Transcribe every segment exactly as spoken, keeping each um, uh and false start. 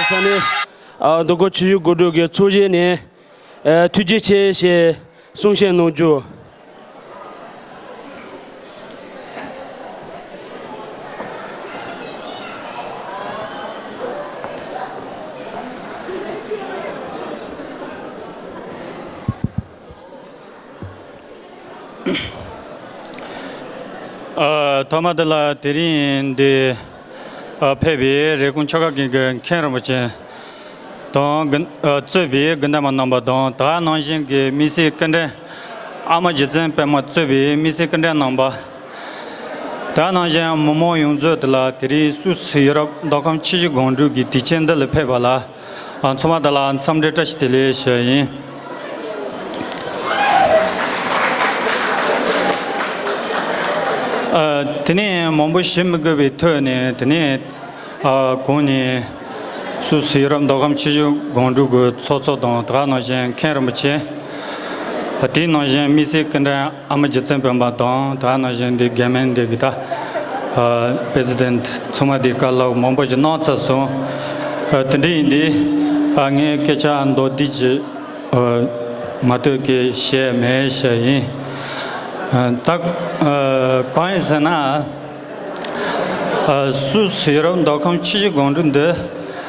ས་ནས་ཨ་མདོ་ཁམས་ཆུ་བཞི་སྒང་དྲུག་གི་ཚོགས་ཞིང་ནས་ཨ་ཐུགས་རྗེ་ཆེ་ཞེས་གསུང་བཤད་གནང་རྒྱུ། ཨ་ཐོག་མ་དེ་ལ་དེ་རིང་འདི་ཨ་ཕེབས་པའི་རེབ་གོང་ཆོལ་ཁ་དགོན་གྱི་མཁན་རིན་པོ་ཆེ་དང་དགེ་ཨ་གཙོས་པའི་དགེ་འདུན་པ་རྣམ་པ་དང་དེ་ནང་བཞིན་གྱི་དམིགས་བསལ་སྐུ་མགྲོན་ཨ་མ་རྗེ་བཙུན་པད་མ་གཙོས་པའི་དམིགས་བསལ་སྐུ་མགྲོན་རྣམ་པ། དེ་ནང་བཞིན་མི་མང་ཡོངས་རྫོགས་དེ་ལ་དེ་རིང་སུད་སི་ཡུ་རོབ་མདོ་ཁམས་ཆུ་བཞི་སྒང་དྲུག་གི་དུས་ཆེན་འདི་ལ་ཕེབས་པ་ལ་ཨ་ཚང་མ་དེ་ལ་འཚམས་འདྲི་བཀྲ་ཤིས་བདེ་ལེགས་ཞུ་ཡིན། ཨ་དེ་ནས་མང་པོ་ཞུ་མི་དགོས་པའི་ཐོག་ནས་དེ་ནས་ཨ་གོང་ནས་སུད་སི་ཡུ་རོབ་མདོ་ཁམས་ཆུ་བཞི་སྒང་དྲུག་གི་ཚོགས་གཙོ་དང་དེ་ནང་བཞིན་མཁན་རིན་པོ་ཆེ། དེའི་ནང་བཞིན་དམིགས་བསལ་སྐུ་མགྲོན་ཨ་མ་རྗེ་བཙུན་དཔོན་པོ་དང་དེ་ནང་བཞིན་འདི་དགེ་སྨན་འདི་གི་ད་ཨ་པེ་རེ་སི་ཌེན་ཊི་ཚང་མ་འདི་བཀའ་སློབ་མང་པོ་ཞིག་གནང་ཚར་སོང་། ཨ་དེ་འདྲ་ཡིན་དུས་ཨ་ངས་སྐད་ཆ་མདོར་བསྡུས་ཅིག་ཨ་མ་གཏོགས་ཀྱི་བཤད་མེད་ཞུ་ཡིན། ཨ་ད་ཨ་གང་ཡིན་ཟེར་ན། ཨ་སུད་སི་ཡུ་རོབ་མདོ་ཁམས་ཆུ་བཞི་སྒང་དྲུག་འདི་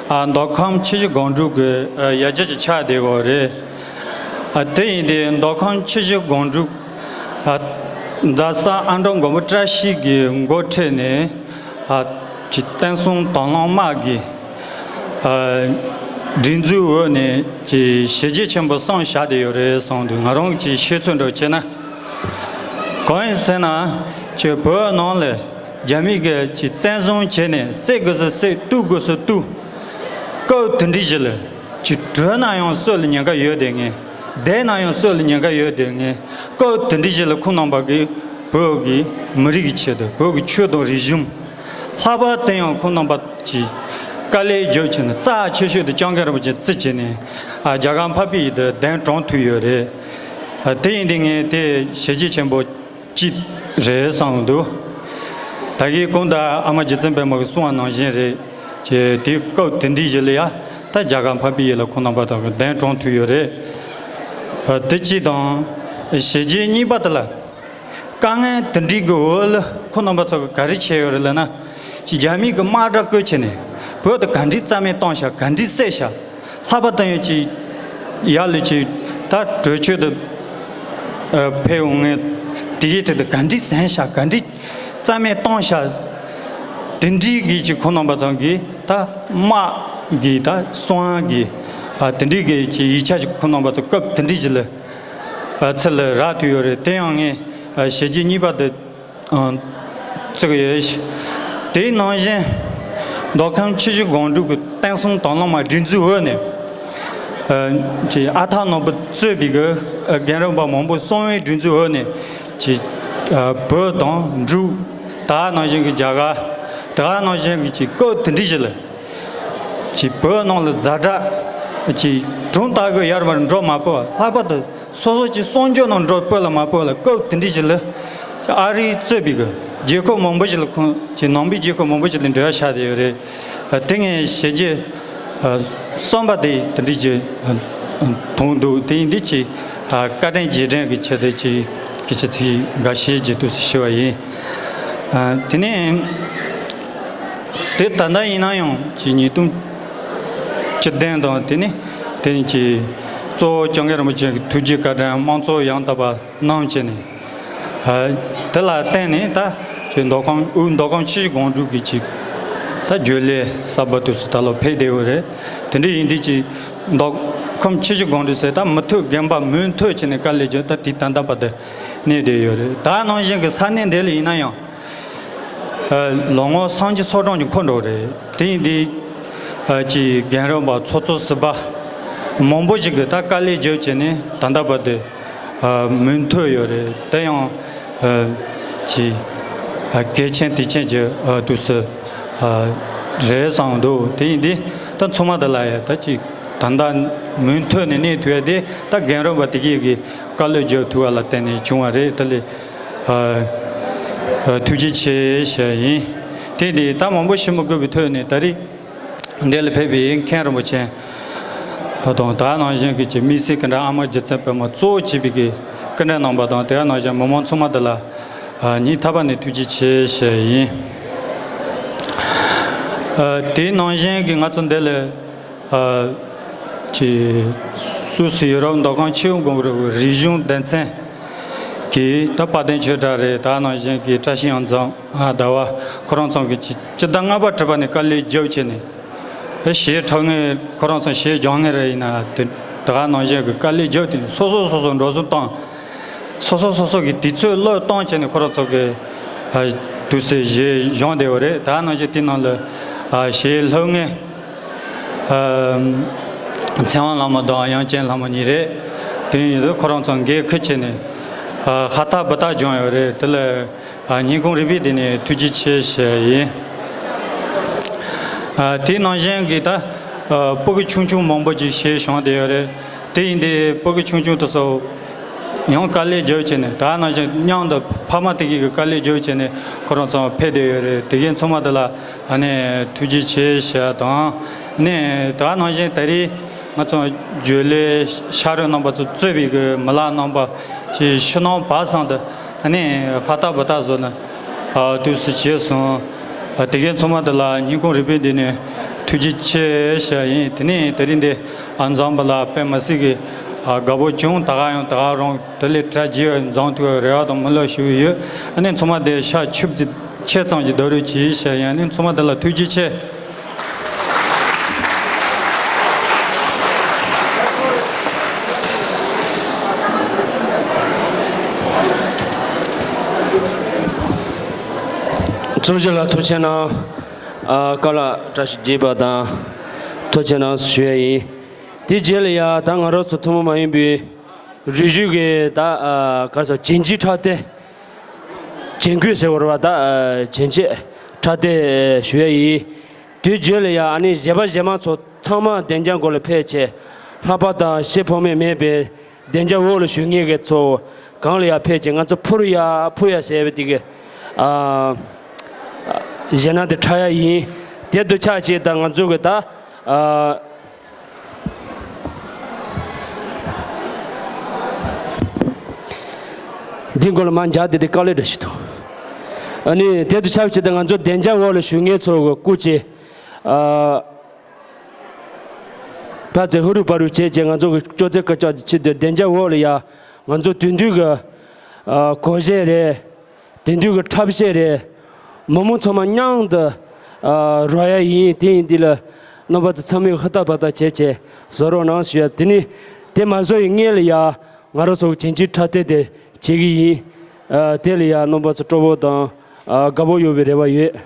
ཨ་མདོ་ཁམས་ཆུ་བཞི་སྒང་དྲུག་གི་ཨ་ཡ་གྱལ་གྱི་ཆགས་བསྡད་ཡོད་རེད། ཨ་དེ་ཡིན་དུས་མདོ་ཁམས་ཆུ་བཞི་སྒང་དྲུག་ཨ་རྫ་ས་ཨ་འབྲུག་མགོན་པོ་བཀྲ་ཤིས་ཀྱི་འགོ་ཁྲིད་ནས་ཨ་ཅིག་བསྟན་སྲུང་དང་བླངས་དམག་གི་ཨ་སྒྲིག་འཛུགས་འོག་ནས་ཅིག་ཞི་རྒྱས་ཆེན་པོ་བསྲུངས་བཞག་བསྡད་ཡོད་རེད་བསམ་འདུག་ང་རང་གི་ཤེས་ཚོད་འདྲ་བྱས་ན། གང་ཡིན་ཟེར་ན། ཁྱོད་བོད་ནང་ལ་རྒྱ་མི་གིས་ཅིག་བཙན་བཟུང་བྱས་ནས་བསད་དགོས་སུ་བསད། གཏུབ་དགོས་སུ་གཏུབ། སྐབས་དེ་འདྲའི་ཞིག་ལ་ཅིག་བྲོས་ན་ཡང་སྲོག་ལ་ཉེན་ཁ་ཡོད་བསྡད་མཁན། བསྡད་ན་ཡང་སྲོག་ལ་ཉེན་ཁ་ཡོད་བསྡད་མཁན། སྐབས་དེ་འདྲའི་ཞིག་ལ་ཁོང་རྣམ་པ་གིས་བོད་ཀྱི་མི་རིགས་ཀྱི་ཆེད་དུ་བོད་ཀྱི་ཆོས་དང་རིག་གཞུང་། ལྷག་པར་དུ་ཡང་ཁོང་རྣམ་པ་ཅིག་དཀའ་ལས་བརྒྱབ་བྱས་ནས་རྩ་ཆེ་ཤོས་དེ་སྐྱབས་མགོན་རིན་པོ་ཆེ་རྩིས་བྱས་ནས་ཨ་རྒྱ་གར་འཕགས་པའི་ཡུལ་དུ་གདན་དྲངས་ཐུབ་ཡོད་རེད། ཨ་དེ་ཡིན་དུས་ངས་དེ་ཞི་རྒྱས་ཆེན་པོ་ཅིག་རེད་བསམ་འདུག་ད་གིན་གོང་དུ་ཨ་མ་རྗེ་བཙུན་པད་མ་གིས་གསུངས་པ་ནང་བཞིན་རེད། ཅེས་དེའི་སྐབས་དེ་འདྲའི་ཞིག་ལ་ཡ་ད་རྒྱ་གར་འཕགས་པའི་ཡུལ་ལ་ཁོང་རྣམ་པ་ཚོ་གི་གདན་དྲངས་ཐུབ་ཡོད་རེད། ཨ་དེ་གཅིག་དང་། ཞི་རྒྱས་གཉིས་པ་དེ་ལ་དཀའ་ངལ་དེ་འདྲའི་གི་འོག་ལ་ཁོང་རྣམ་པ་ཚོ་གི་ག་རེ་བྱས་ཡོད་རེད་ལབ་ན། ཅིག་རྒྱ་མི་གི་དམག་དྲག་བཀོལ་བྱས་ནས་བོད་དེ་ག་འདྲའི་རྩ་མེད་བཏང་བཞག་ག་འདྲའི་བསད་བཞག་ལྷག་པར་དུ་ཡང་ཅིག་ཡར་ལ་ཅིག་ད་གྲོས་ཆོད་དུ་ཨ་ཕེབས་འོང་ངེས་དེ་གའི་ཁྲོད་དུ་ག་འདྲའི་ཟིན་བཞག་ག་འདྲའི་རྩ་མེད་བཏང་བཞག་དེ་འདྲའི་གི་ཅིག་ཁོང་རྣམ་པ་ཚང་གིས་ད་དམག་གི་ད་གསང་བའི་གི་ཨ་དེ་འདྲའི་གི་ཅིག་ཡིག་ཆ་ཅིག་ཁོང་རྣམ་པ་ཚོ་སྐབས་དེ་འདྲའི་ཅིག་ལ་ཨ་ཚུར་ལ་རག་ཐུབ་ཡོད་རེད། དེ་ཡང་ངས་ཨ་ཞི་རྒྱས་གཉིས་པ་དེ། ཨང་། བརྩི་གི་ཡོད། དེའི་ནང་བཞིན་མདོ་ཁམས་ཆུ་བཞི་སྒང་དྲུག་གི་བསྟན་སྲུང་དང་བླངས་དམག་སྒྲིག་འཛུགས་འོག་ནས་ཨ་ཅིག་ཨ་ཐར་ནོར་བུ་གཙོས་པའི་གི་ཨ་རྒན་རབས་པ་མང་པོ་གསང་བའི་སྒྲིག་འཛུགས་འོག་ནས་ཅིག་ཨ་བོད་དང་འབྲུག་ད་ནང་བཞིན་གི་རྒྱ་གར་ད་ནང་བཞིན་གི་ཅིག་སྐབས་དེ་འདྲའི་ཞིག་ལ་ཅིག་བོད་ནང་ལ་ཛ་དྲག་ཅིག་གྲོང་ལྟ་གི་ཡར་མར་འགྲོ་མ་ཕོད། ལྷག་པར་དུ་སོ་སོ་ཅིག་གསང་སྤྱོད་ནང་འགྲོ་ཕོད་ལ་མ་ཕོད་ལ་སྐབས་དེ་འདྲའི་ཞིག་ལ་ཨ་རི་གཙོས་པའི་གི་རྒྱལ་ཁབ་མང་པོ་ཞིག་ལ་ཁོང་ཅིག་ནང་པའི་རྒྱལ་ཁབ་མང་པོ་ཞིག་ལ་འབྲེལ་བ་ཆགས་བསྡད་ཡོད་རེད། དེ་ངས་ཞི་རྒྱས་གསུམ་པ་དེ་དེ་འདྲའི་ཅིག་མཐོང་འདུག་དེ་ཡིན་དུས་ཅིག་བཀའ་དྲིན་རྗེས་དྲན་གྱི་ཆེད་དུ་ཅིག་སྐད་ཆ་ཚིག་འགའ་ཤས་ཅིག་འདུག་སེ་ཞུ་བ་ཡིན། དེ་ནས་དེ་ད་ལྟ་ཡིན་ན་ཡང་ཅིག་ཉིས་སྟོང་བཅུ་བདུན་དང་དེ་ནས་དེ་ནས་ཅིག་གཙོ་བོ་སྐྱབས་མགོན་རིན་པོ་ཆེ་གི་ཐུགས་རྗེ་བཀའ་དྲིན་དམངས་གཙོ་ཡང་དག་པ་གནང་བྱས་ནས། ཨ་དེ་ལ་བརྟེན་ནས་ད་ཅིག་མདོ་ཁམས་དབུས་མདོ་ཁམས་ཆུ་བཞི་སྒང་དྲུག་གི་ཅིག་ད་རྒྱུན་ལས་གསར་པ་དུས་སུ་ད་ལོ་ཕེབས་བསྡད་ཡོད་རེད། དེ་འདྲ་ཡིན་དུས་ཅིག་མདོ་ཁམས་ཆུ་བཞི་སྒང་དྲུག་ཟེར་ད་མུ་མཐུད་རྒན་པ་མུ་མཐུད་བྱས་ནས་དཀའ་ལས་བརྒྱབ་ད་དེ་ད་ལྟ་བར་དུ་གནས་བསྡད་ཡོད་རེད། ད་ནང་བཞིན་གྱི་ས་གནས་འདི་ལ་ཡིན་ན་ཡང་། ཨ་ལོ་ངོ་སུམ་ཅུ་སོ་གྲངས་ཀྱི་འཁོར་འགྲོ་རེད། དེ་ཡིན་དུས་ཨ་ཅིག་རྒན་རབས་པ་ཚོགས་གཙོ་ཟུར་པ་མང་པོ་ཞིག་གིས་ད་དཀའ་ལས་བརྒྱབ་བྱས་ནས་ད་ལྟ་བར་དུ་ཨ་མུ་མཐུད་ཡོད་རེད། དེ་ཡང་ཨ་ཅིག་ཨ་གལ་ཆེན་དུས་ཆེན་གྱི་ཨ་དུས་སུ་ཨ་རེད་བསམ་འདུག་དེ་ཡིན་དུས་ད་ཚང་མ་དེ་ལ་ཡ་ད་ཅིག་ད་ལྟ་མུ་མཐུད་ནས་གནས་ཐུབ་ཡ་དེ་ད་རྒན་རབས་པ་དེ་གས་ཀྱི་དཀའ་ལས་བརྒྱབ་ཐུབ་པ་ལ་བརྟེན་ནས་བྱུང་བ་རེད། དེ་ལས། ཨ་ཨ་ཐུགས་རྗེ་ཆེ་ཞུ་ཡིན། དེ་འདི་ད་མང་པོ་ཞུ་མི་དགོས་པའི་ཐོག་ནས་ད་རེས་ འདི་ལ་ཕེབས་པའི་མཁན་རིན་པོ་ཆེ་དང་། ད་ག་ནང་བཞིན་གྱི་ཅིག་དམིགས་བསལ་གྱི་འདྲ་ཨ་མ་རྗེ་བཙུན་པད་མ་གཙོ་བོ་བྱས་པའི་གི་སྐུ་མགྲོན་རྣམ་པ་དང་། དེ་ག་ནང་བཞིན་མི་མང་ཚང་མ་འདི་ལ་ཨ་སྙིང་ཐག་པ་ནས་ཐུགས་རྗེ་ཆེ་ཞུ་ཡིན། ཨ་དེའི་ནང་བཞིན་གྱི་ང་ཚོ་འདི་ལ་ཨ་ཅིག་སུད་སི་ཡུ་རོབ་མདོ་ཁམས་ཆེད་དབང་དགོན་པའི་རིག་གཞུང་སྡེ་ཚན་གྱི་ད་དཔལ་ལྡན་ཆོས་གྲགས་རེད། ད་ག་ནང་བཞིན་གྱི་བཀྲ་ཤིས་དབྱངས་འཛོམས། ཨ་ཟླ་བ། ཁོ་རང་ཚོ་གི་ཅིག་སྤྱི་ཟླ་ལྔ་པ་དྲུག་པ་ནས་དཀའ་ལས་རྒྱབ་བྱས་ནས། ཨེ་གཞས་འཁྲབ་མཁན། ཁོ་རང་ཚོ་གཞས་སྦྱང་མཁན་རེ་ཡིན་ན་དེ་ད་ག་ནང་བཞིན་གྱི་དཀའ་ལས་རྒྱབ་དེ་སོ་སོ་སོ་སོ་འགྲོ་སོང་བཏང་། སོ་སོ་སོ་སོ་གི་དུས་ཚོད་བློས་གཏོང་བྱས་ནས་ཁོ་རང་ཚོ་གི་ཨ་དུས་ཚོད་གཞས་སྦྱང་བསྡད་ཡོད་རེད། ད་ག་ནང་བཞིན་དེ་ནང་ལ་ཨ་གཞས་སློབ་མཁན་ཨ་ཚེ་དབང་ལྷ་མོ་དང་དབྱངས་ཅན་ལྷ་མོ་གཉིས་རེད། དེ་ཡིན་དུས་ཁོ་རང་ཚོ་འགན་འཁུར་བྱས་ནས་ཨ་ཧ་ཐག་བུ་ཐག་སྦྱངས་ཡོད་རེད། དེ་ལ་ཨ་སྙིང་ཁོང་རུས་པའི་གཏིང་ནས་ཐུགས་རྗེ་ཆེ་ཞུ་ཡིན། ཨ་དེ་ནང་བཞིན་གྱི་ད་ཨ་ཕྲུ་གུ་ཆུང་ཆུང་མང་པོ་ཅིག་གཞས་སྦྱངས་བསྡད་ཡོད་རེད། དེ་ཡིན་དུས་ཕྲུ་གུ་ཆུང་ཆུང་དེ་ཚོ་ཡང་དཀའ་ལས་རྒྱབ་བྱས་ནས། ད་ག་ནང་བཞིན་མཉམ་དུ་ཕ་མ་དེ་གིས་དཀའ་ལས་རྒྱབ་བྱས་ནས་ཁོ་རང་ཚོ་ཕེབས་བསྡད་ཡོད་རེད། དེ་གའི་ཚང་མ་དེ་ལ་ཨ་ནི་ཐུགས་རྗེ་ཆེ་ཞུ་དང་། ཨ་ནི་ད་ག་ནང་བཞིན་ད་རེས་ང་ཚོ་འཇོལ་ལེ་ཤ་རུ་རྣམ་པ་ཚོ་གཙོས་པའི་གི་མི་ལག་རྣམ་པ་ཅིག་ཕྱི་ནང་བར་གསུམ་དུ་ཨ་ནི་ཧ་ཐག་བུ་ཐག་བཟོས་ནས་ཨ་དུས་སུ་བྱས་སོང་། ཨ་དེ་གའི་ཚང་མ་དེ་ལ་སྙིང་ཁོང་རུས་པའི་གཏིང་ནས་ཐུགས་རྗེ་ཆེ་ཞུ་ཡིན། དེ་ནས་དེ་རིང་འདི་ཨ་འཛོམས་པ་ལ་དཔེ་མི་སྲིད་ཀྱི་ཨ་དགའ་པོ་བྱུང་། ད་ག་ཡང་ད་ག་རང་དེ་ལས་གྲ་རྒྱས་འཛོམས་ཐུབ་པའི་རེ་བ་དང་སྨོན་ལམ་ཞུ་གི་ཡོད། ཨ་ནི་ཚང་མ་དེ་ཤ་ཆུབ་ཀྱི་ཆེ་ཙམ་གྱི་བདེ་རོགས་གྱིས་ཞུ་ཡིན། ཨ་ནི་ཚང་མ་དེ་ལ་ཐུགས་རྗེ་ཆེ། ཚོགས་གཞོན་ལ་ཐུགས་རྗེ་གནང་། ཨ་བཀའ་སློབ་བཀྲ་ཤིས་བདེ་ལེགས་པ་དང་ཐུགས་རྗེ་གནང་ཞུ་ཡ་ཡིན། དེ་རྗེས་ལ་ཡ་ད་ང་རང་ཚོ་ཐུན་མོང་མ་ཡིན་པའི་རིག་གཞུང་གི་ད་ཨ་ག་ས་བྱིན་གྱིས་ཕྲག་སྟེ། བྱིན་གྱིས་ཟེར་བ་རེད་པ། ད་བྱིན་གྱིས་ཕྲག་སྟེ་ཞུ་ཡ་ཡིན། དུས་རྒྱུན་ལ་ཡང་ཨ་ནི་གཞས་པ་གཞས་མ་ཚོ་ཚང་མ་གདན་འཇགས་སྒོ་ལ་ཕེབས་བྱས། ལྷག་པ་དང་གཞས་ཕོ་མོ་མེད་པའི་གདན་འཇགས་འོག་ལ་བཞུགས་མཁན་གྱི་ཚོ་གང་ལ་ཡང་ཕེབས་བྱས། ང་ཚོ་འཕུར་ཡ་འཕུར་ཡ་ཟེར་བའི་དེ་གི་ཨ་གཞས་སྣ་དེ་འཁྲབ་ཡ་ཡིན། དེ་དུས་ཆ་བྱས་ད་ང་ཚོ་གི་ད་ཨ། འདི་མགོ་ལ་མར་འཇགས་བསྡད་དེ་དཀའ་ལས་འདྲ་ཞིག་འདུག་ཨ་ནི་དེ་དུས་ཆ་བྱས་ཏེ་ང་ཚོ་གདན་འཇགས་འོག་ལ་བཞུགས་མཁན་ཚོ་གི་སྐུ་མཁྱེན། ཨ་ཕར་ཚུར་ཧུ་རུ་ཕ་རུ་བྱས་བྱས་ང་ཚོ་གི་ཅོག་ཙེ་ཀ་ཅོག་ཆེད་དུ་གདན་འཇགས་འོག་ལ་ཡ་ང་ཚོ་དེང་དུས་ཀྱི་ཨ་གོ་གཞས་རེད། དེང་དུས་ཀྱི་འཁྲབ་གཞས་རེད། མི་མང་ཚང་མ་མཉམ་དུ་ཨ་རོལ་ཡ་ཡིན། དེ་ཡིན་དུས་ལ་རྣམ་པ་ཚོ་ཚང་མས་ཧུར་ཐག་འབད་ཐག་བྱས་བྱས་བཟོ་རོགས་གནང་ཞུ་ཡ། དེ་ནི་དེ་མ་བཟོ་བའི་སྔོན་ལ་ཡ་ང་རང་ཚོ་བྱིན་གྱིས་ཕྲག་སྟེ་དེ་བྱེད་ཀྱི་ཡིན། ཨ་དེ་ལ་ཡ་རྣམ་པ་ཚོ་སྤྲོ་པོ་དང་ཨ་དགའ་པོ་ཡོང་བའི་རེ་བ་ཡོད།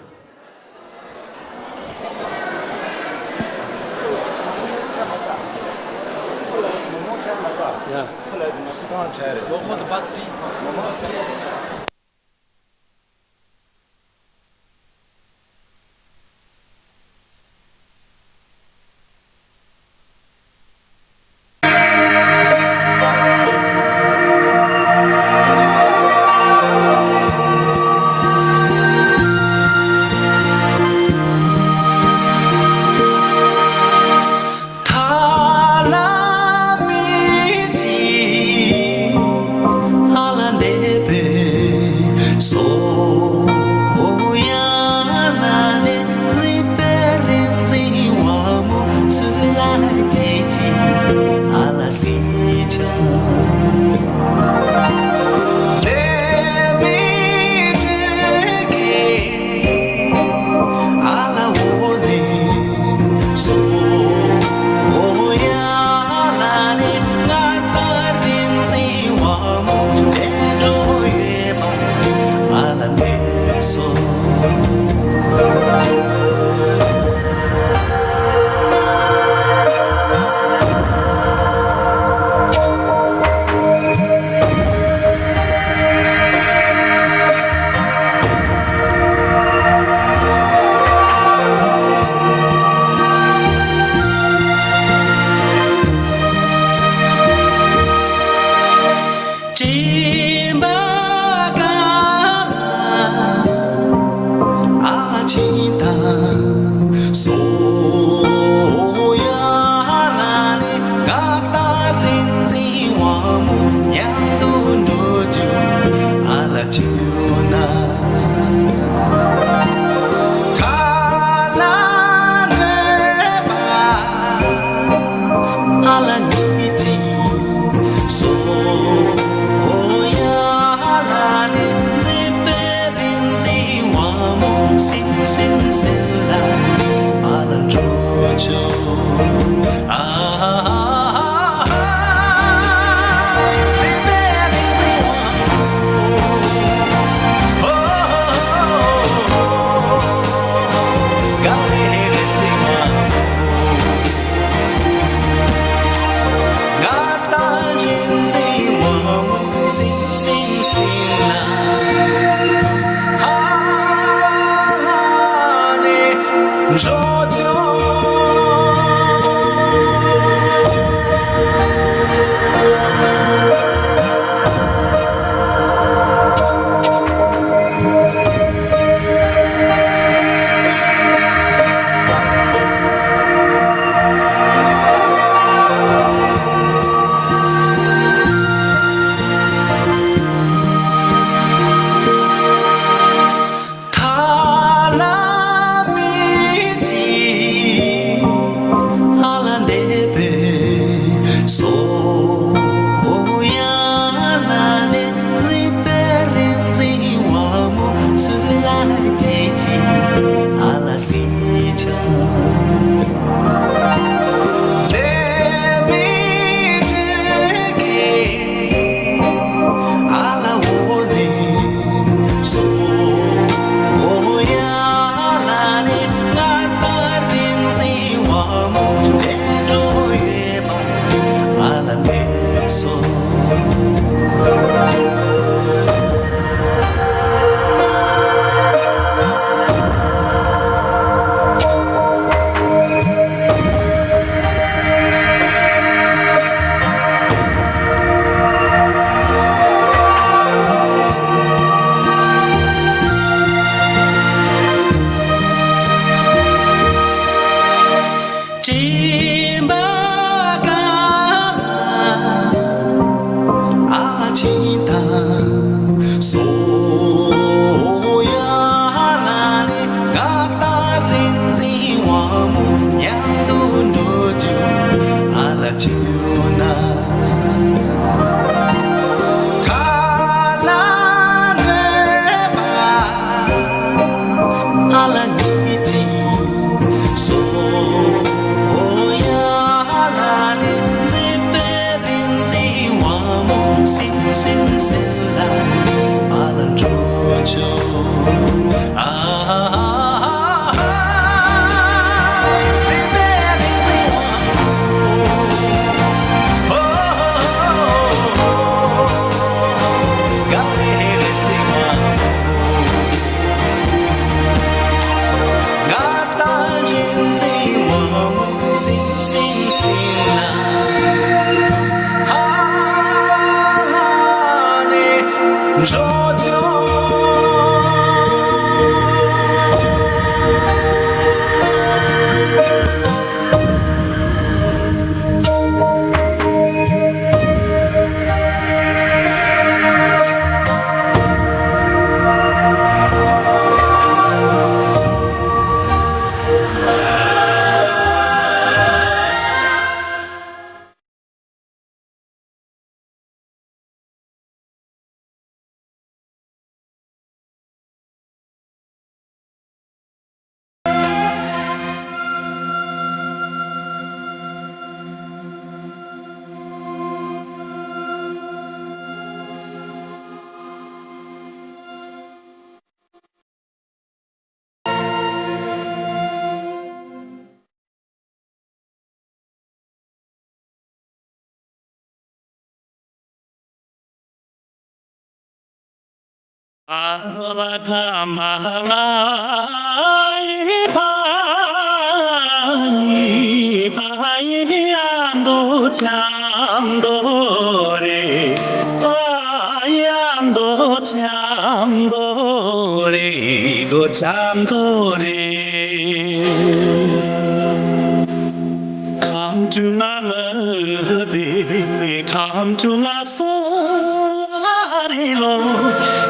Come to my mother, come to my soul,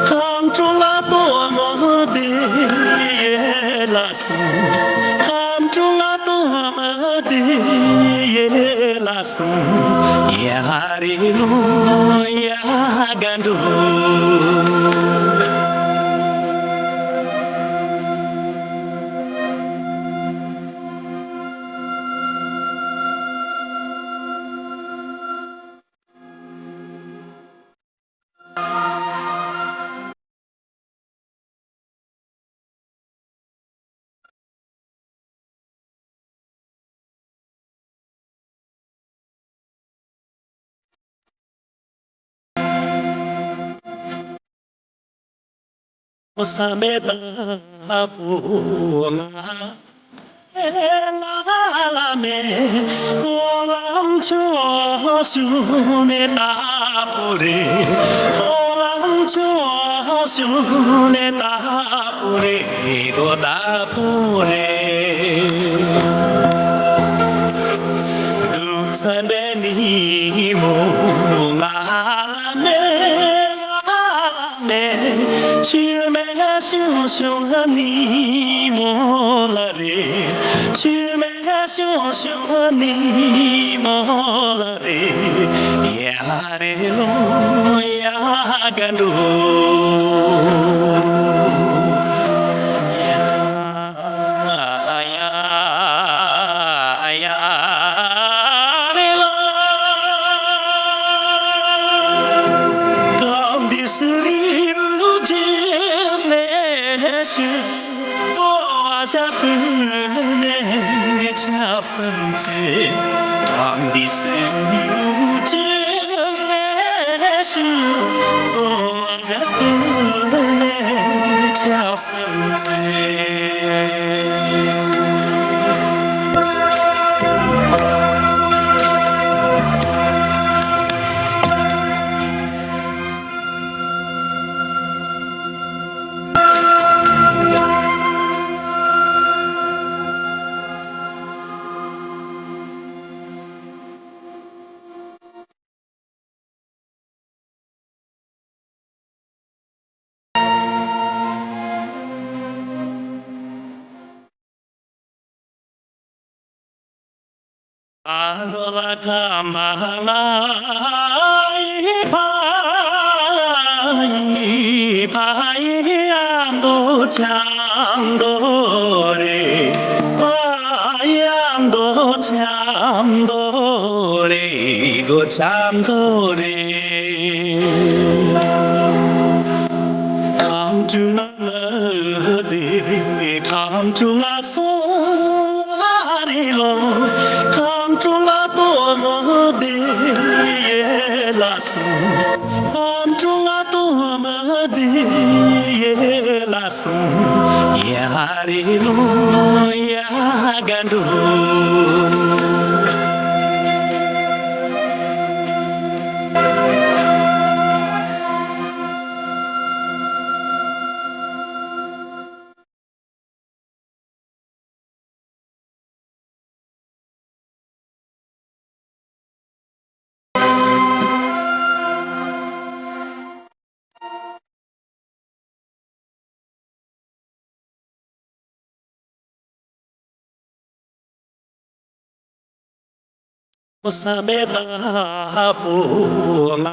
come to my mother, come to my mother, བསམ་པའི་ལྟ་བུ་ང་། ལ་ལ་མེ་འོ་ལམ་ཆུ་ཞུ་ནས་ལྟ་བུ་རེད། འོ་ལམ་ཆུ་ཞུ་ནས་ལྟ་བུ་རེད། འོ་ལྟ་བུ་རེད། དུག་ས་འདྲེ་ནི་མོ་ང་། ལ་མེ་ལ་མེ་ཆུ་མེ་ཞུ་ཞུ་ནི་མོ་ལ་རེ། ཆུ་མེ་ཞུ་ཞུ་ནི་མོ་ལ་རེ། ཡ་རེ་ལོ་ཡ་ག་འགྲོ། ཨ་རོ་ལ་ཀ་མ་ལ་ཡི་ཕ་ཡི་ཕ་ཡི་ཨ་མདོ་ཆ་མདོ་རེད། ཕ་ཡི་ཨ་མདོ་ཆ་མདོ་རེད། གོ་ཆ་མདོ་རེད། Come to my mother, come to my soul. Come to my mother, yeah, la soul. Come to my mother, yeah, la soul. Yeah, hallelujah, gandu. བསམ་པའི་བདག་པོ་ང་།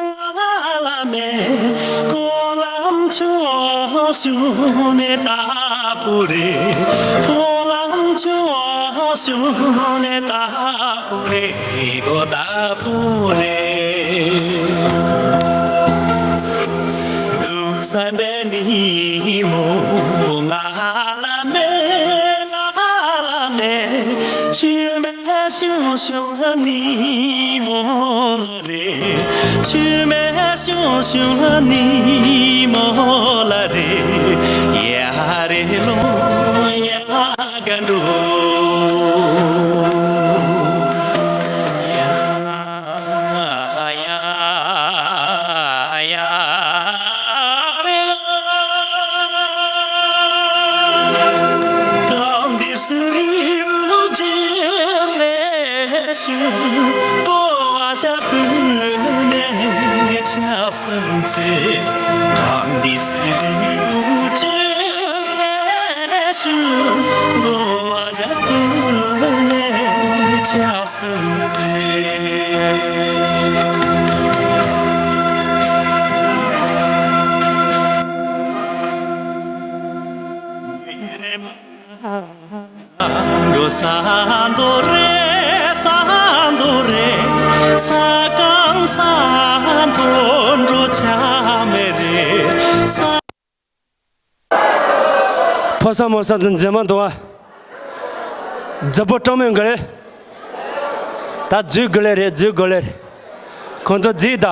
ང་ལ་མེད་སྨོན་ལམ་ཆུང་ཆུང་ནས་ལྟ་བུ་རེད། སྨོན་ལམ་ཆུང་ཆུང་ནས་ལྟ་བུ་རེད། གོ་ལྟ་བུ་རེད། སྡུག་བསྔལ་བའི་ཉིན་མོ་ང་ལ་མེད། ང་ལ་མེད། ཆུ་མེད་ཞུང་ཞུང་ཉིན་མོ་ལ་རེ། ཆུ་མེད་ཞུང་ཞུང་ཉིན་མོ་ལ་རེ། ཡ་རེ་ལོ་ཡ་ག་འགྲོ། ཡ་ཡ་ཡ་རེ་ལོ། དང་འདི་སུ་རུ་ཅི་ནས་ཞུ། ཏོ་བ་ཤ་བུ་ནས་ཆགས་སོང་ཚེ། དང་འདི་སུ་རུ་ཅི་ནས་ཞུ། ཏོ་བ་ཤ་བུ་ནས་ཆགས། འགྲོ་ས་འདོ་རེ་ས་འདོ་རེ། ས་གང་ས་མཐོ་འགྲོ་ཆ་མེད་རེད། ས། ཕོ་གསར་མོ་གསར་ཚོ་མཛེས་མ་འདུག་བ། མཛེས་པོ་སྤྲང་མོས་ག་རེ། ད་འཛུལ་དགོས་ལེ་རེད། འཛུལ་དགོས་ལེ་རེད། ཁོང་ཚོ་འཛུལ་ད།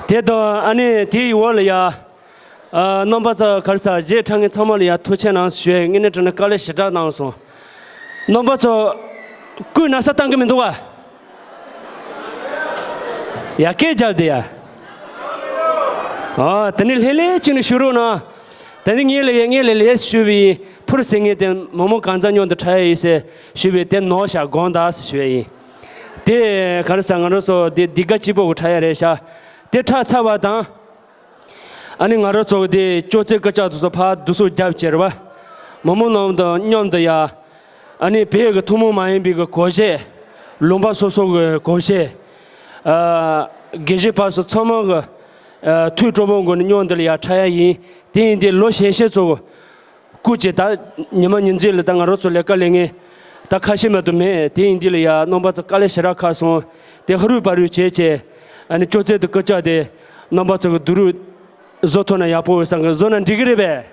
དེ་དང་ཨ་ནི་དེའི་འོག་ལ་ཡ། ཨ། རྣམ་པ་ཚོ་ག་རེ་ཟ་གཞས་འཁྲབ་མཁན་ཚང་མ་ལ་ཡ་ཐུགས་རྗེ་གནང་ཞུ་ཡས། དངོས་གནས་དྲང་གནས་དཀའ་ལས་ཞེ་དྲག་གནང་སོང་། རྣམ་པ་ཚོ་སྐུ་ན་ས་བཏང་གི་མི་འདུག་བ། ཡ་སྐད་རྒྱབ་དེ་ཡ། ཨ། དེ་ནི་ལྷན་ལྷན་ཅིག་ནས་ཞུ་རོགས་གནང་། དེ་ནི་ངས་ལས་ངས་ལས་ལས་ཞུ་བའི་ཕུར་ཟེར་མཁན་དེ་མོ་མོ་གང་ཚ་མཉམ་དུ་འཁྲབ་ཡ་ཡིན་ཟེར་ཞུ་བའི་དེ་ནོར་ཤག་དགོངས་དག་ཟེར་ཞུ་ཡ་ཡིན། དེ་ག་རེ་ཟ་ང་རང་ཚོ་དེ་འདི་ག་གཅིག་པོ་གི་འཁྲབ་ཡ་རེད་ཤག་དེ་འཁྲབ་ཚར་བ་དང་། ཨ་ནི་ང་རང་ཚོ་དེ་ཅོག་ཙེ་ཀ་ཅག་དེ་ཚོ་ཕར་བསྡུ་གསོག་རྒྱབ་བྱས་རེད་བ། མོ་མོ་རྣམས་དང་མཉམ་དུ་ཡ། ཨ་ནི་བོད་ཀྱི་ཐུན་མོང་མ་ཡིན་པའི་གི་སྒོར་གཞས། ལུང་པ་སོ་སོ་གི་སྒོར་གཞས། ཨ། དགེ་བཤེས་པ་སོགས་ཚང་མ་གི། ཨ། ཐུགས་སྤྲོ་པོ་སྒོ་ནས་མཉམ་དུ་ལ་ཡ་འཁྲབ་ཡ་ཡིན། དེ་ཡིན་དུས་ལོ་གཞོན་གཞོན་ཚོ་སྐུ་མཁྱེན། ད་ཉི་མ་ཉིན་མཚན་ལ་ད་ང་རང་ཚོ་ལས་ཀ་ལས་ངན་ད་ཁ་ཞེ་མ་གཏོགས་མེད། དེ་ཡིན་དུས་ལ་ཡ་རྣམ་པ་ཚོ་དཀའ་ལས་ཞེ་དྲག་ཁག་སོང་། དེ་ཧ་རུ་བ་རུ་བྱས་བྱས། ཨ་ནི་ཅོག་ཙེ་དེ་ཀ་ཅག་དེ་རྣམ་པ་ཚོ་གི་བསྡུ་རུབ་བཟོ་ཐུབ་ན་ཡག་པོ་ཡོད་བསམ་གི། བཟོ་ན་འགྲིག་གི་རེད་པས།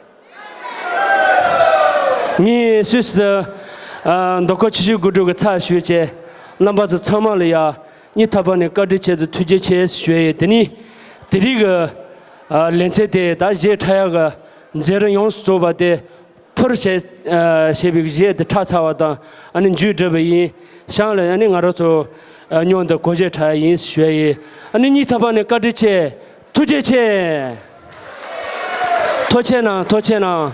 ངས་སུད་སི། ཨ། མདོ་ཁམས་ཆུ་བཞི་སྒང་དྲུག་གི་ཚབ་ཞུས་བྱས། རྣམ་པ་ཚོ་ཚང་མ་ལ་ཡ། སྙིང་ཐག་པ་ནས་བཀའ་དྲིན་ཆེ་དང་ཐུགས་རྗེ་ཆེ་ཞུ་ཡས་ཡིན། དེ་ནི་དེ་རིང་གི། ཨ། ལེ་ཚན་དེ་ད་གཞས་འཁྲབ་ཡག་གི་མཛད་རིམ་ཡོངས་སུ་རྫོགས་པ་དེ་ཕུར་ཞེས། ཨ། ཞེས་པའི་གཞས་དེ་འཁྲབ་ཚར་བ་དང་ཨ་ནི་མཇུག་བསྒྲིལ་བ་ཡིན། ཞང་ལ་ཨ་ནི་ང་རང་ཚོ། ཨ། མཉམ་དུ་སྒོར་གཞས་འཁྲབ་ཡ་ཡིན་ཞུ་ཡ་ཡིན། ཨ་ནི་སྙིང་ཐག་པ་ནས་བཀའ་དྲིན་ཆེ། ཐུགས་རྗེ་ཆེ། ཐུགས་རྗེ་གནང་། ཐུགས་རྗེ་གནང་།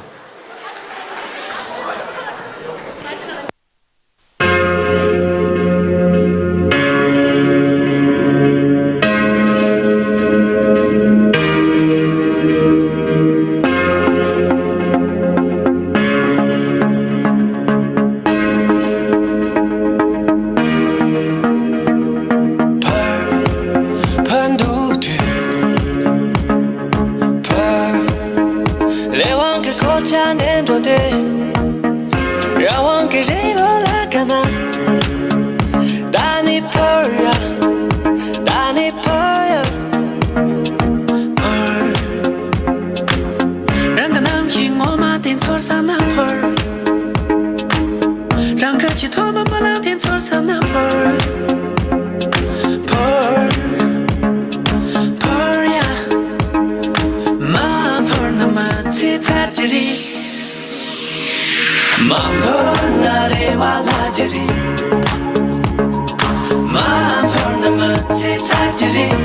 གི་རེ་ལོ་ལ་ཀ་ན། ད་ནི་ཕར་ཡ། ད་ནི་ཕར་ཡ། ཕར། རང་གི་རྣམ་ཤེས་ངོ་མ་དེ་ཚོར་བསམ་ན་ཕར། རང་གི་ཆེས་ཐོག་མ་རྨི་ལམ་དེ་ཚོར་བསམ་ན་ཕར། ཕར། ཕར་ཡ། མ་ཕར་ན་མི་ཚེ་ཚར་གྱི་རེད། མ་འཕུར་ན་རེ་བ་ལྷག་གི་རེད། མ་འཕུར་ན་མི་ཚེ་ཚར་གྱི་རེད།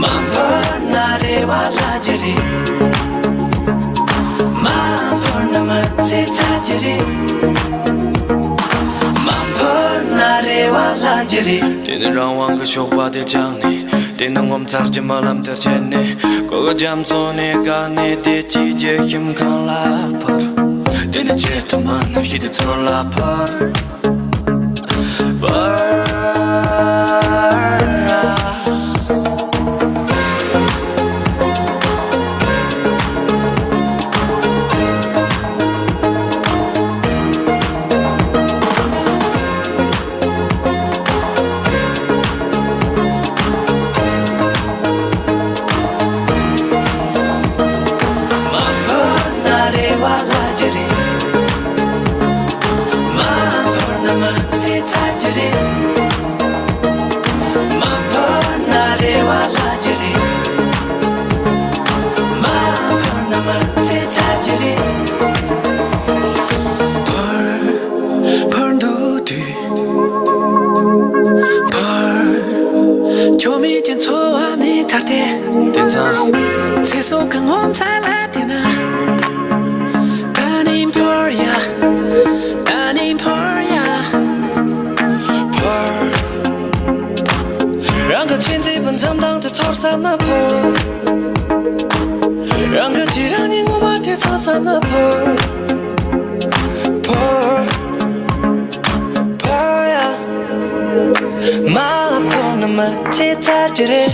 མ་འཕུར་ན་རེ་བ་ལྷག་གི་རེད། མ་འཕུར་ན་མི་ཚེ་ཚར་གྱི་རེད། མ་འཕུར་ན་རེ་བ་ལྷག་གི་རེད། དེ་ནི་རང་དབང་གི་ཞོགས་པ་དེ་བཅངས་ནས། དེ་ནི་ངོ་མཚར་གྱི་རྨི་ལམ་དེར་ཆས་ནས། གོ་གི་རྒྱ་མཚོ་ནས་བཀག་ནས། བདེ་སྐྱིད་ཀྱི་ཞིང་ཁམས་ལ་འཕུར། དེ་ནི་ཆེས་ཐོག་མ་རྣམ་ཤེས་དེ་ཚོར་ལ་འཕུར། འཕུར། མ་འཕུར་ན་རེ་བ་ལྷག་གི་རེད། མ་འཕུར་ན་མི་ཚེ་ཚར་གྱི་རེད། མ་འཕུར་ན་རེ་བ་ལྷག་གི་རེད། མ་འཕུར་ན་མི་ཚེ་ཚར་གྱི་རེད། འཕུར། འཕུར་འདུག་དུས། འཕུར། ཁྱོད་མེད་ཀྱི་འཚོ་བ་ནས་ཐར་ཏེ། དེ་ཙང་། ཚེ་སྲོག་གི་ངོ་མཚར་ལ་བལྟས་ན། ད་ནི་འཕུར་ཡ། ད་ནི་འཕུར་ཡ། འཕུར། རང་གི་ཆེས་མཛེས་པའི་འཛུམ་མདངས་དེ་ཚོར་བསམ་ན་འཕུར། རང་གི་རྗེས་རང་ཉིད་ངོ་མ་དེ་ཚོར་བསམ་ན་འཕུར། འཕུར། འཕུར་ཡ། མ་འཕུར་ན་མི་ཚེ་ཚར་གྱི་རེད།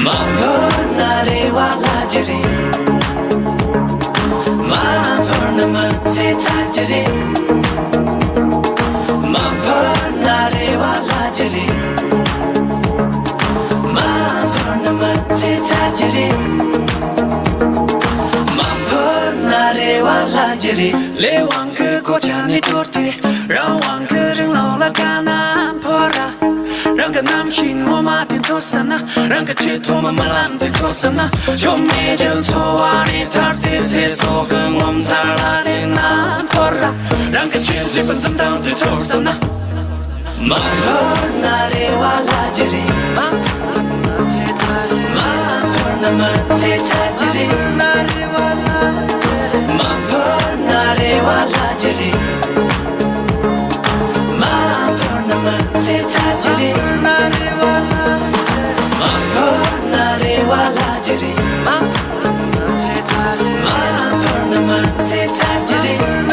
མ་འཕུར་ན་རེ་བ་ལྷག་གི་རེད། མ་འཕུར་ན་མི་ཚེ་ཚར་གྱི་རེད། མ་འཕུར་ན་རེ་བ་ལྷག་གི་རེད། མ་འཕུར་ན་མི་ཚེ་ཚར་གྱི་རེད། མ་འཕུར་ན་རེ་བ་ལྷག་གི་རེད། ལས་དབང་གི་གོ་ཆ་ནས་དྲོར་ཏེ། རང་དབང་གི་རིང་ལུགས་ལ་དཀའ་ན་འཕུར་ར། རང་གི་རྣམ་ཤེས་ངོ་མ་དེ་ཚོར་བསམ་ན། རང་གི་ཆེས་ཐོག་མ་རྨི་ལམ་དེ་ཚོར་བསམ་ན། ཆོ་མེད་ཀྱི་འཚོ་བ་ནས་ཐར་ཏེ། ཚེ་སྲོག་གི་ངོ་མཚར་ལ་དེ་ན་འཕུར་ར། རང་གི་ཆེས་མཛེས་པའི་འཛུམ་མདངས་དེ་ཚོར་བསམ་ན། མ་འཕུར་ན་རེ་བ་ལྷག་གི་རེད། མ་འཕུར་ན་མི་ཚེ་ཚར་གྱི་རེད། མ་འཕུར་ན་རེ་བ་ལྷག་གི་རེད། མ་འཕུར་ན་མི་ཚེ་ཚར་གྱི་རེད། མ་འཕུར་ན་རེ་བ་ལྷག་གི་རེད། མ་འཕུར་ན་མི་ཚེ་ཚར་གྱི་རེད།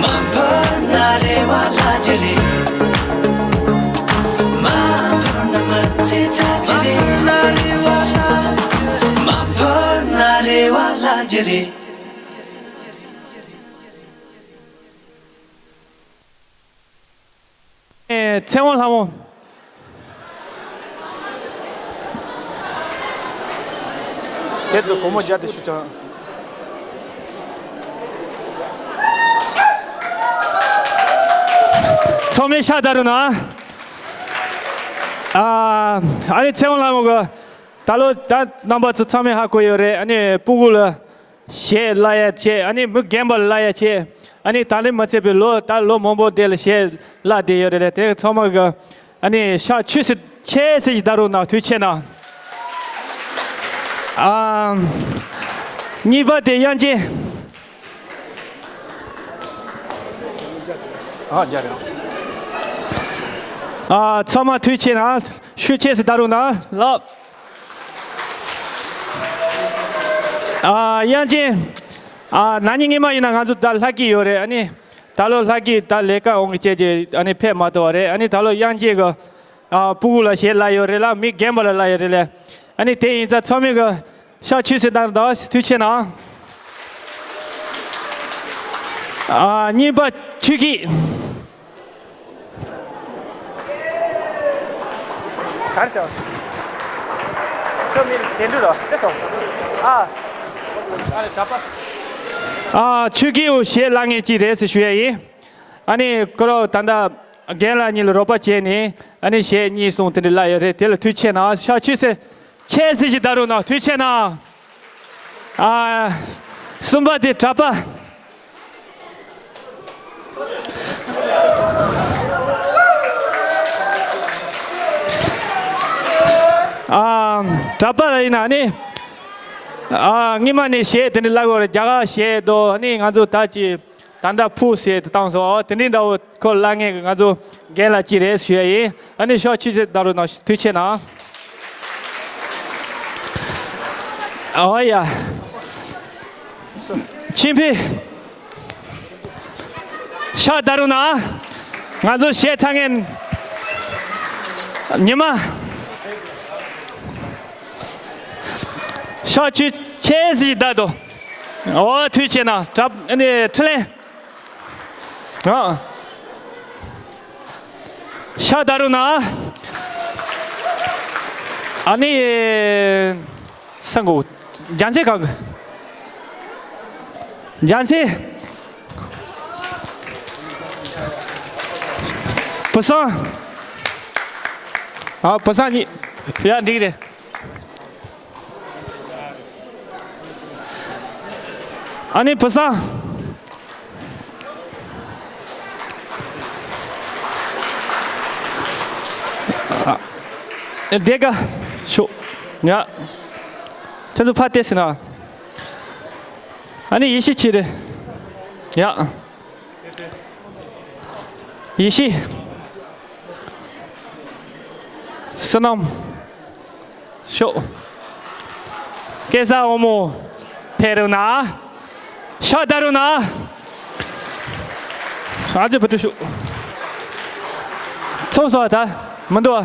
མ་འཕུར་ན་རེ་བ་ལྷག་གི་རེད། མ་འཕུར་ན་མི་ཚེ་ཚར་གྱི་རེད། མ་འཕུར་ན་རེ་བ་ལྷག་གི་རེད། ཚེ་དབང་ལྷ་མོ། དེབ་ཏུ་སྒོར་མོ་བརྒྱ་དེ་ཞུ་ཅང་། ཚང་མས་ཤ་ད་རུ་ན། ཨ་ཨ་ནི་ཚེ་དབང་ལྷ་མོ་གི་ད་ལོ་ད་རྣམ་པ་ཚོ་ཚང་མས་ཧ་གོ་ཡོད་རེད། ཨ་ནི་སྤུ་གུ་ལ། གཞས་བླ་ཡ་བྱས། ཨ་ནི་མི་རྒན་པ་ལ་བླ་ཡ་བྱས། ཨ་ནི་ད་ལན་མ་ཚད་པའི་ལོ་ད་ལོ་མང་པོ་དེ་ལ་གཞས་བླ་བསྡད་ཡོད་རེད་ལ། དེ་ཚང་མ་གི་ཨ་ནི་ཤ་ཆུ་སི་ཆེ་སི་ཞིག་ད་རུང་ན་དུས་ཆེ་ན། ཨ་གཉིས་པ་དེ་དབྱངས་ཅན། ཨ་ཚང་མ་དུས་ཆེ་ན་ཤུ་ཆེ་སི་ད་རུང་ན་ལབ། ཨ་དབྱངས་ཅན། ཨ་ན་ནིང་སྔོན་མ་ཡིན་ན་ང་ཚོ་ད་ལྷ་སྐྱིད་ཡོད་རེད། ཨ་ནི་ད་ལོ་ལྷ་སྐྱིད་ད་ལས་ཀ་འོང་གི་བྱས་རྗེས་ཨ་ནི་ཕེབས་མ་ཐུབ་པ་རེད། ཨ་ནི་ད་ལོ་དབྱངས་ཅན་གི་ཨ་སྤུ་གུ་ལ་གཞས་བླ་ཡོད་རེད་ལ། མི་རྒན་པ་ལ་བླ་ཡོད་རེད་ལ། ཨ་ནི་དེ་ཡིན་ཙང་ཚང་མས་གི་ཤ་ཆུ་སི་དང་ད་དུས་ཆེ་ན། ཨ། གཉིས་པ་ཆོས་སྐྱིད། གར་ཆོག་ཁྱོད་མི་དེ་འདྲ་རོ་ཅེས་སོ། ཨ། ཨ་ལེ་གྲྭ་པ། ཨ། ཆོས་སྐྱིད་འོ་གཞས་བླ་ངེས་ཅིག་རེད་ཟེར་ཞུ་ཡ་ཡིན། ཨ་ནི་ཁོ་རོ་ད་ལྟ་རྒན་ལགས་གཉིས་ལ་རོགས་པ་བྱས་ནས་ཨ་ནི་གཞས་གཉིས་གསུམ་དེ་འདྲ་བླངས་ཡོད་རེད། དེ་ལ་ཐུགས་རྗེ་ཆེ་གནང་། ཤག་ཆུ་སེ་ཆེ་སེ་ཞིག་བརྡབ་རོགས་གནང་། ཐུགས་རྗེ་ཆེ་གནང་། ཨ། གསུམ་པ་དེ་གྲྭ་པ། ཨ། གྲྭ་པ་ལ་ཡིན་ན་ནི། ཨ། སྔོན་མ་ནས་གཞས་དེ་འདྲ་བླངས་ཡོད་རེད། རྒྱ་གར་གཞས་དང་ནི་ང་ཚོ་ད་ཅི་ད་ལྟ་ཕུ་ཟེར་དེ་བཏང་སོང་། ཨོ་དེ་འདྲའི་འདྲ་བོ་ཁོ་བླངས་མཁན་གྱི་ང་ཚོ་རྒན་ལགས་གཅིག་རེད་ཞུ་ཡ་ཡིན། ཨ་ནི་ཤག་ཆུ་སེ་བརྡབ་རོགས་གནང་། ཐུགས་རྗེ་ཆེ་གནང་། ཨོ་ཡ། ཆིན་ཕི། ཤག་བརྡབ་རོགས་གནང་། ང་ཚོ་གཞས་འཁྲབ་མཁན་ཉི་མ། ཤག་ཆུ་ཆེ་སེ་བརྡབ་དོ། ཨོ་ཐུགས་རྗེ་ཆེ་གནང་། གྲྭ་ཨ་ནི་འཕྲིན་ལས། ཨ། ཤག་བརྡབ་རོགས་གནང་། ཨ་ནི། སང་གོ། རྒྱལ་མཚན་གང་གི། རྒྱལ་མཚན། བུ་སང་། ཨ། བུ་སང་གཉིས། ཡ་འགྲིག་རེད། ཨ་ནི་བུ་སང་། ཨ། དེ་ག་ཤོག་ཡ། ཁྱེད་ཚོ་ཕར་བལྟས་ཟིན་ན། ཨ་ནི་ཡེ་ཤེས་ཆེ་རེད། ཡ། ཡེ་ཤེས། བསོད་ནམས། ཤོག་སྐལ་བཟང་དབང་མོ། ཕེབས་རོགས་གནང་། ཤག་བརྡབ་རོགས་གནང་། ཨ་ཙི་བུ་ཕྲུག་ཤོག་ཚོགས་སོ་ད་མི་འདུག་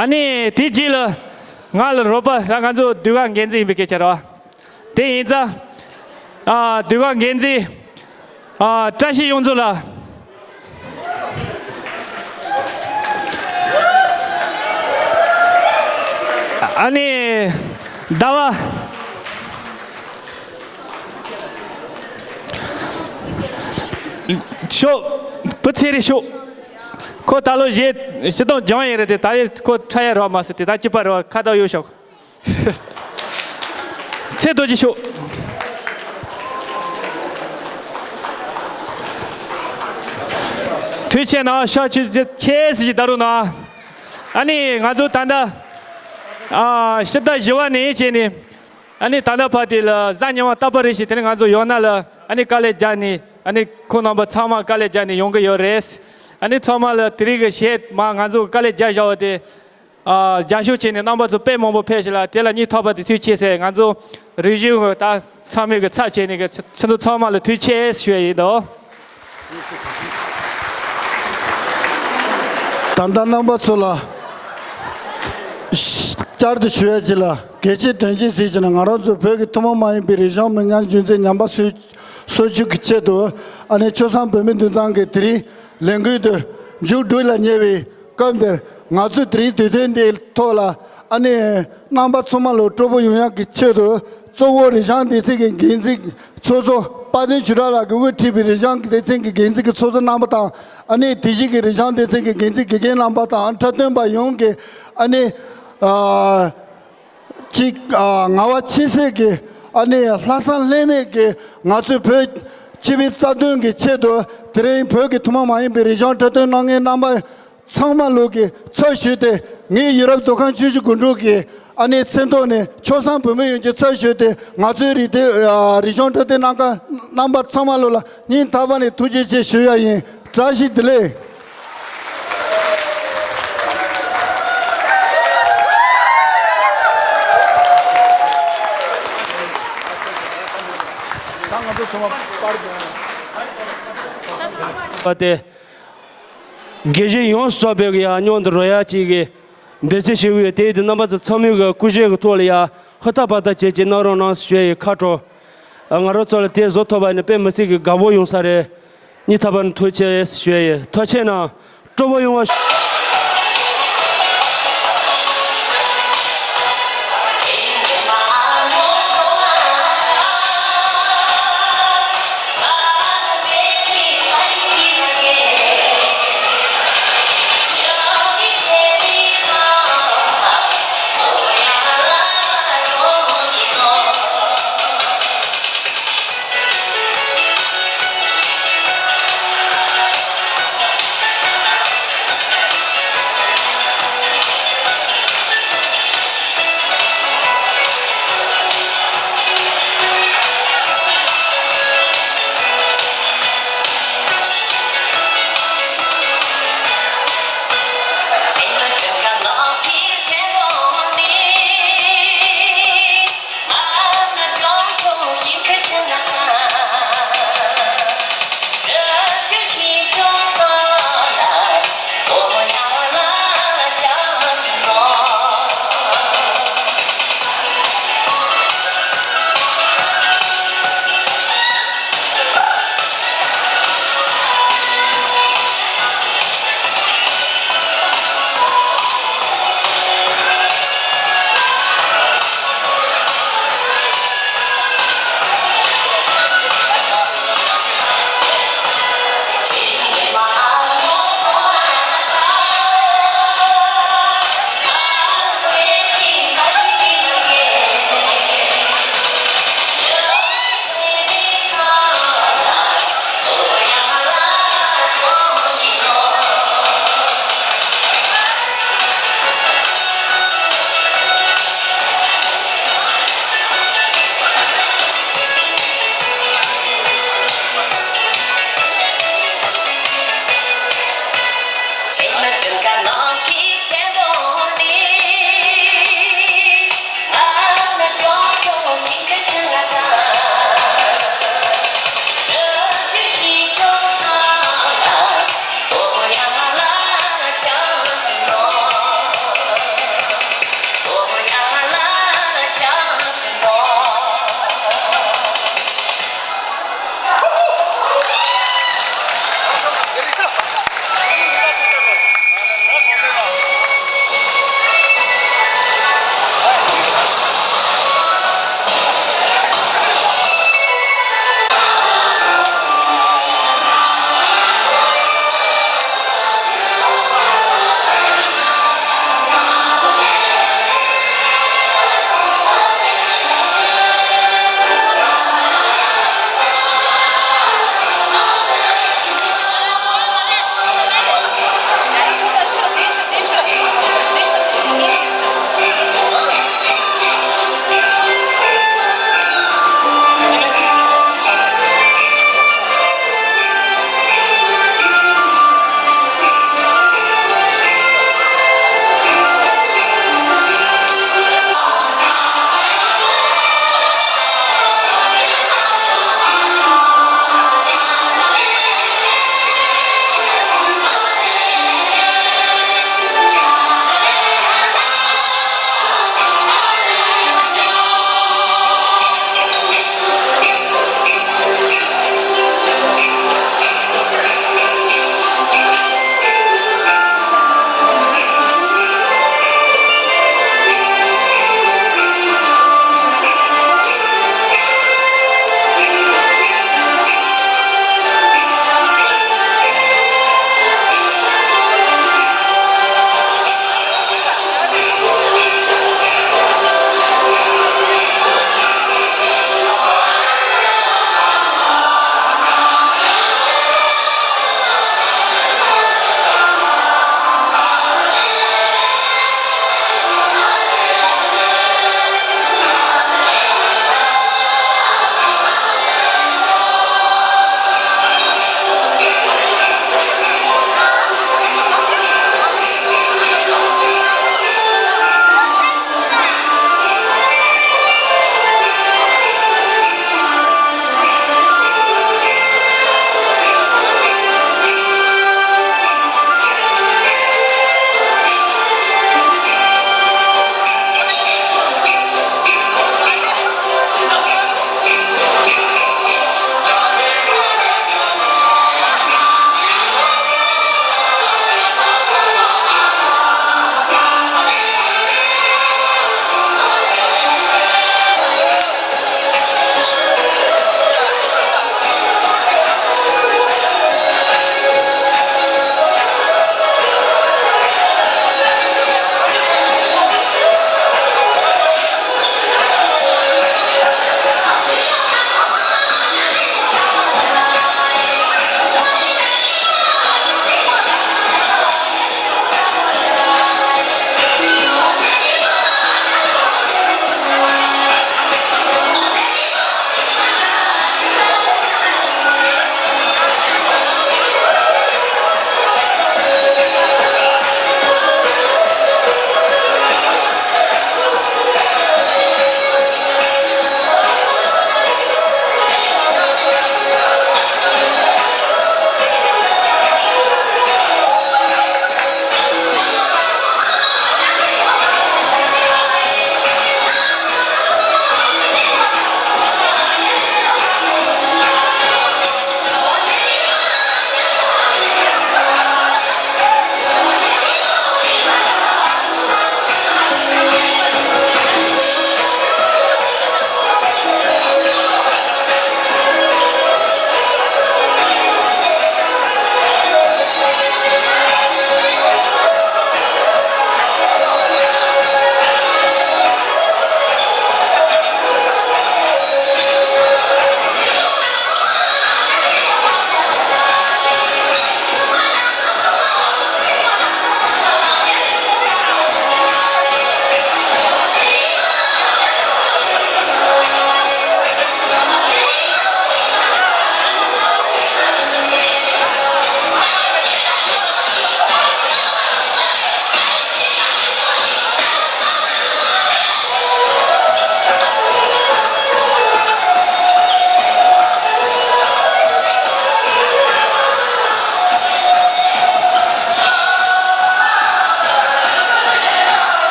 ཨ་ནི་དེ་རྗེས་ལ་ང་ལ་རོགས་པ་ད་ང་ཚོ་ཟློས་གར་འགན་འཛིན་ཡིན་པའི་སྐད་ཆ་རེད་བ། དེ་ཡིན་ཙང་། ཨ། ཟློས་གར་འགན་འཛིན། ཨ། བཀྲ་ཤིས་གཡུ་མཚོ་ལགས། ཨ་ནི། ཟླ་བ། ཤོག་བུ་ཚེ་རིང་ཤོག་ཁོ་ད་ལོ་བཞི་བཞི་སྟོང་སྦྱང་ཡིན་རེད་དེ། ད་རེས་ཁོ་འཁྲབ་ཡ་རོགས་མ་ཟེར་དེ། ད་གཅིག་པ་རེད་བ། ཁ་བཏགས་གཡོག་ཤོག་ཚེ་རྡོ་རྗེ་ཤོག་ཐུགས་རྗེ་ཆེ་གནང་། ཤག་ཆུ་ཆེ་སེ་ཞིག་བརྡབ་རོགས་གནང་། ཨ་ནི་ང་ཚོ་ད་ལྟ་ཨ་ཕྱི་ཟླ་བཞི་པ་ནས་བྱས་ནས་ཨ་ནི་ད་ལྟ་བར་དེ་ལ་གཟའ་ཉི་མ་རྟག་པར་རེ་བཞིན་དེ་ནས་ང་ཚོ་ཡང་ན་ལ་ཨ་ནི་དཀའ་ལས་རྒྱག་ནས་ཨ་ནི་ཁོང་རྣམ་པ་ཚང་མ་དཀའ་ལས་རྒྱག་ནས་ཡོང་གི་ཡོད་རེད། ཨ་ནི་ཚང་མ་ལ་དེ་རིང་གི་གཞས་མ་ང་ཚོ་དཀའ་ལས་རྒྱག་བཞག་པ་དེ། ཨ། རྒྱབ་སྐྱོར་བྱས་ནས་རྣམ་པ་ཚོ་དཔེ་མང་པོ་ཕེབས་ཤག་ལ། དེ་ལ་སྙིང་ཐག་པ་ནས་ཐུགས་རྗེ་ཆེ་ཟེར། ང་ཚོ་རིག་གཞུང་གི་ད་ཚང་མས་གི་ཚབ་བྱས་ནས་གི་ཁྱེད་ཚོ་ཚང་མ་ལ་ཐུགས་རྗེ་ཆེ་ཞུ་ཡ་ཡིན་དོ། ད་ལྟ་རྣམ་པ་ཚོ་ལ་བསྐྱར་དུ་ཞུ་ཡ་ཅིག་ལ། གལ་ཆེ་དོན་ཆེ་ཟེར་གྱི་ན་ང་རང་ཚོ་བོད་ཀྱི་ཐུན་མོང་མ་ཡིན་པའི་རིག་གཞུང་མི་ཉམས་རྒྱུན་འཛིན་ཉམས་པ་སོར་སོར་ཆུད་ཀྱི་ཆེད་དུ། ཨ་ནི་ཆོས་བཟང་བོད་མི་འདུས་གཙང་གིས་དེ་རིང་ལས་འགུལ་དེ་མཇུག་སྒྲིལ་ལ་ཉེ་བའི་སྐབས་འདིར། ང་ཚོས་དེ་རིང་དུས་སྟོན་འདིའི་ཐོག་ལ་ཨ་ནི་རྣམ་པ་ཚང་མ་ལ་སྤྲོ་པོ་ཡོང་ཡག་གི་ཆེད་དུ། གཙོ་བོ་རིག་གཞུང་སྡེ་ཚན་གྱི་འགན་འཛིན་ཚོགས་གཙོ་དཔལ་ལྡན་ཆོས་གྲགས་ལགས་ཀྱིས་དབུ་ཁྲིད་པའི་རིག་གཞུང་སྡེ་ཚན་གྱི་འགན་འཛིན་གྱི་ཚོགས་གཙོ་རྣམ་པ་དང་། ཨ་ནི་དེ་བཞིན་གྱི་རིག་གཞུང་སྡེ་ཚན་གྱི་འགན་འཛིན་དགེ་རྒན་རྣམ་པ་དང་། འཁྲབ་སྟོན་པ་ཡོངས་ཀྱིས་ཨ་ནི། ཨ། གཅིག་ཨ། ངལ་བ་ཆེ་སེ་གི་ཨ་ནི་ལྷག་བསམ་ལྷད་མེད་ཀྱི་ང་ཚོའི་བོད་སྤྱི་པའི་རྩ་དོན་གྱི་ཆེད་དུ། དེ་རིང་བོད་ཀྱི་ཐུན་མོང་མ་ཡིན་པའི་རིག་གཞུང་འཁྲབ་སྟོན་གནང་མཁན་རྣམ་པ་ཚང་མ་ལོ་གི་ཚབ་ཞུས་ཏེ། ངའི་ཡུ་རོབ་མདོ་ཁམས་ཆུ་བཞི་སྒང་དྲུག་གི་ཨ་ནི་མཚན་ཐོག་ནས་ཆོས་བཟང་བོད་མི་ཡོངས་ཀྱི་ཚབ་ཞུས་ཏེ། ང་ཚོའི་རིག་སྡེ་ཨ། རིག་གཞུང་འཁྲབ་སྟོན་གནང་མཁན་རྣམ་པ་ཚང་མ་ལོ་ལ་སྙིང་ཐག་པ་ནས་ཐུགས་རྗེ་ཆེ་ཞུ་ཡ་ཡིན། བཀྲ་ཤིས་བདེ་ལེགས། ད་ང་ཚོ་ཚང་མ་པར་འདོན། པ་སྟེ། དགེ་བཤེས་ཡོངས་སུ་རྫོགས་པའི་ཡང་སྙིང་དུ་རོལ་ཡ་གཅིག་གི་འབད་བརྩོན་བྱེད་དགོས། དེ་ཡིན་དུས་རྣམ་པ་ཚོ་ཚང་མས་ཀྱི་སྐུ་བཞེས་ཀྱི་ཐོག་ལ་ཡ་ཧུར་ཐག་འབད་ཐག་བྱས་ཀྱི་གནང་རོགས་གནང་ཞུ་ཡ་ཡི་ཁ་དྲོ། ང་རང་ཚོ་ལ་དེ་བཟོ་ཐུབ་པ་ནི་དཔེ་མི་སྲིད་ཀྱི་དགའ་པོ་ཡོང་ས་རེད། སྙིང་ཐག་པ་ནས་ཐུགས་རྗེ་ཆེ་ཞུ་ཡ་ཡིན། ཐུགས་རྗེ་ཆེ་གནང་། སྤྲོ་པོ་ཡོང་བ།